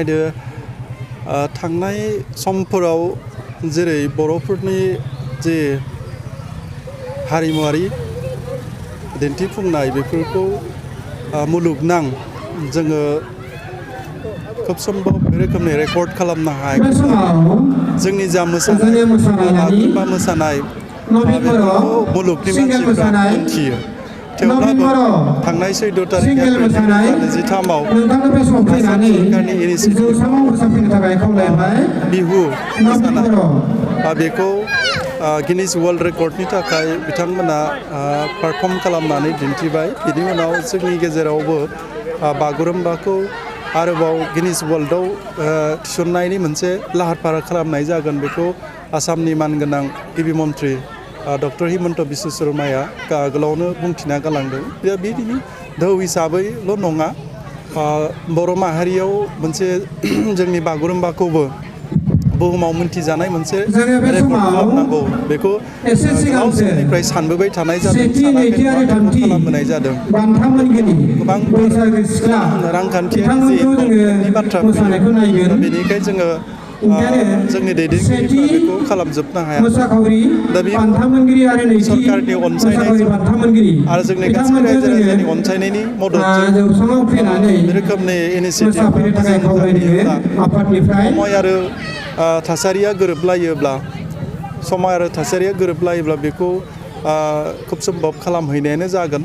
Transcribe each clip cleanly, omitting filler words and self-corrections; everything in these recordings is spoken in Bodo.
नायदो थांनाय समफोराव जेरै बर'फोरनि जे हारिमुवारि दिन्थिफुंनाय बेफोरखौ मुलुगनां जोङो खोब सम्भब बे रोखोमनि रेकर्ड खालामनो हायो जोंनि जा मोसानाय बागुरुम्बा मोसानाय बेफोरखौ मुलुगनि मानसिफ्रा मिथियो थेवब्लाबो थांनाय 14 तारिख एप्रिल 2023 सरकारनि इनिसिएटिभ बिहु मोसानाय बेखौ गिनिज वर्ल्ड रेकर्डनि थाखाय बिथांमोना पारफर्म खालामनानै दिन्थिबाय बिनि उनाव जोंनि गेजेरावबो बागुरुम्बाखौ आरोबाव गिनिज वर्ल्डआव थिसननायनि मोनसे लाहार फाहार खालामनाय जागोन बेखौ आसामनि मानगोनां गिबि मन्थ्रि डक्टर हिमन्त बिश्व शर्माया आगोलावनो बुंथिना गालांदों बिदिनो धौ हिसाबैल' नङा बर' माहारियाव मोनसे जोंनि बागुरुम्बाखौबो बुहुमाव मिन्थिजानाय मोनसे रेकर्ड खालामनांगौ बेखौ गोबाव समनिफ्राय सानबोबाय थानाय जादों खालामबोनाय जादों गोबां रांखान्थियारि जि बाथ्रा फैयो बेनिखायनो जोङो जोंनि दैदेनगिरिफ्रा बेखौ खालामजोबनो हाया दा बे सरकारनि अनसायनायजों आरो जोंनि गासै रायजो राजानि अनसायनायनि मददजों बे रोखोमनि इनिसिएटिभफोरा समय आरो थासारिया गोरोबलायोब्ला बेखौ खोब सम्भब खालामहैनायानो जागोन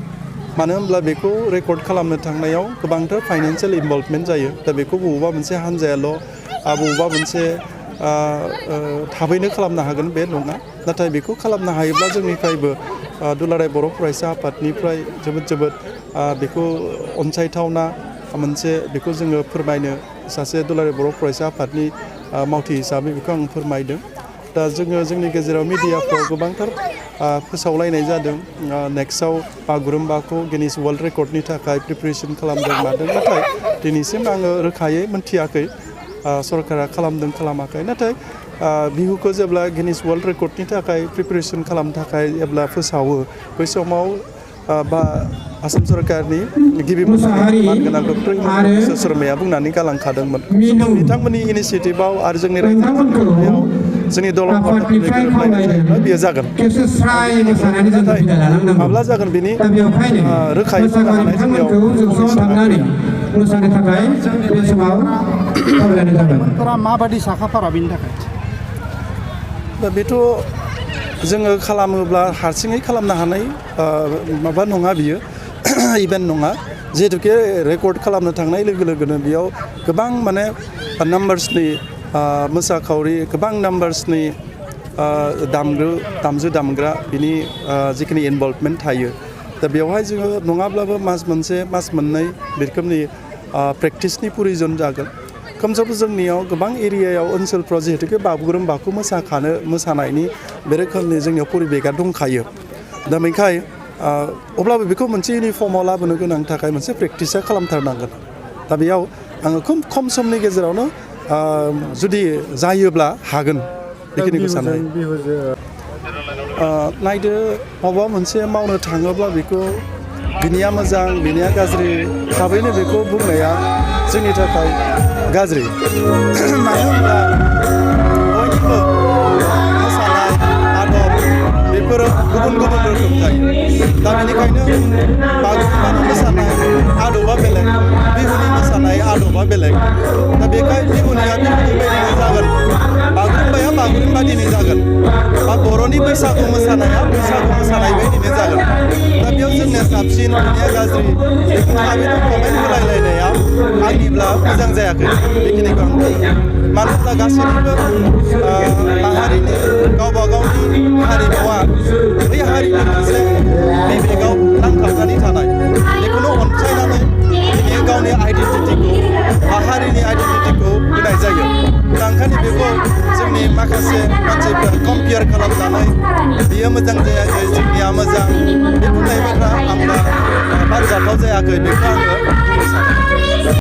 मानो होनब्ला बेखौ रेकर्ड खालामनो थांनायाव गोबांथार फाइनान्सियेल इनभल्भमेन्ट जायो दा बेखौ बबेबा मोनसे हान्जायाल' बबेबा मोनसे थाबैनो खालामनो हागोन बे नङा नाथाय बेखौ खालामनो हायोब्ला जोंनिफ्रायबो दुलाराय बर' फरायसा आफादनिफ्राय जोबोद बेखौ अनसायथावना मोनसे बेखौ जोङो फोरमायनो सासे दुलाराय बर' फरायसा आफादनि मावथि हिसाबै बेखौ आं फोरमायदों दा जोङो जोंनि गेजेराव मिडियाफ्राव गोबांथार फोसावलायनाय जादों नेक्स्टआव बागुरुम्बाखौ गिनिज वर्ल्ड रेकर्डनि थाखाय प्रिपेरेसन खालामदों मादों नाथाय दिनैसिम आङो रोखायै मोनथियाखै सरकारा खालामदों खालामाखै नाथाय बिहुखौ जेब्ला गिनिज वर्ल्ड रेकर्डनि थाखाय प्रिपेरेसन खालामनो थाखाय जेब्ला फोसावो बै समाव बा आसाम सरकारनि गिबि मन्थ्रि मानगोनां डक्टर हिमन्त बिश्व शर्माया बुंनानै गालांखादोंमोन बिथांमोननि इनिसिएटिभआव आरो जोंनि रायजोआव जोंनि दलफोरनि गोरोबलायनाय जायोब्ला बेयो जागोन नाथाय माब्ला जागोन बेनि रोखायै बुंनो हानाय जोंनियाव मोसानो थाखाय बे समाव खावलायनाय जाबाय माबादि साखाफारा बेनि थाखाय दा बेथ' जोङो खालामोब्ला हारसिङै खालामनो हानाय माबा नङा बियो इभेन्ट नङा जिहेतुके रेकर्ड खालामनो थांनाय लोगो लोगोनो बेयाव गोबां माने नाम्बार्सनि मोसाखावरि गोबां नाम्बार्सनि दामजु दामग्रा बिनि जिखिनि इनभल्भमेन्ट थायो दा बेवहाय जोङो नङाब्लाबो मास मोनसे मास मोननै बे रोखोमनि प्रेक्टिसनि प्रयोजन जागोन खोमसाबो जोंनियाव गोबां एरियायाव ओनसोलफ्राव जिहेतुके बागुरुम्बाखौ मोसानायनि बे रोखोमनि जोंनियाव परिबेगा दंखायो दा बेनिखाय अब्लाबो बेखौ मोनसे इउनिफर्माव लाबोनो गोनां थाखाय मोनसे प्रेक्टिसा खालामथारनांगोन दा बेयाव आङो खोब खम समनि गेजेरावनो जुदि जायोब्ला हागोन बेखिनिखौ सानो नायदो माबा मोनसे मावनो थाङोब्ला बेखौ बिनिया मोजां बिनिया गाज्रि थाबैनो बेखौ बुंनाया जोंनि थाखाय गाज्रि मानो होनब्ला बयनिबो मोसानाय आदब बेफोरो गुबुन रोखोम जायो दा बेनिखायनो बागुरुम्बानि मोसानाय आदबा बेलेग बिहुनि मोसानाय आदबा बेलेग दा बेखायनो बिहुनिया बिहुनि बायदिनो जागोन बागुरुम्बाया बागुरुम्बादिनो जागोन बा बर'नि बैसागु मोसानाया बैसागु मोसानाय बायदिनो जागोन दा बेयाव जोंनिया साबसिन बिनिया गाज्रि बेखौ थाबैनो कमेन्ट होलायलायनाया आंनिब्ला मोजां जायाखै बेखिनिखौ आं बुङो मानो होनब्ला गासैनिबो माहारिनि गावबा गावनि हारिमुवा बै हारिनि मोनसे बिबेकआव नांथाबनानै थानाय बेखौनो अनसायनानै बिनि गावनि आइडेन्टिटिखौ हारिनि आइडेन्टिटिखौ होनाय जायो दा ओंखायनो बेखौ जोंनि माखासे मानसिफ्रा कम्पेयार खालामनानै बियो मोजां जायाखै जोंनिया मोजां बे बुंनाय बाथ्रा आंना बानजाथाव जायाखै बेखौ आङो बुंनो सानो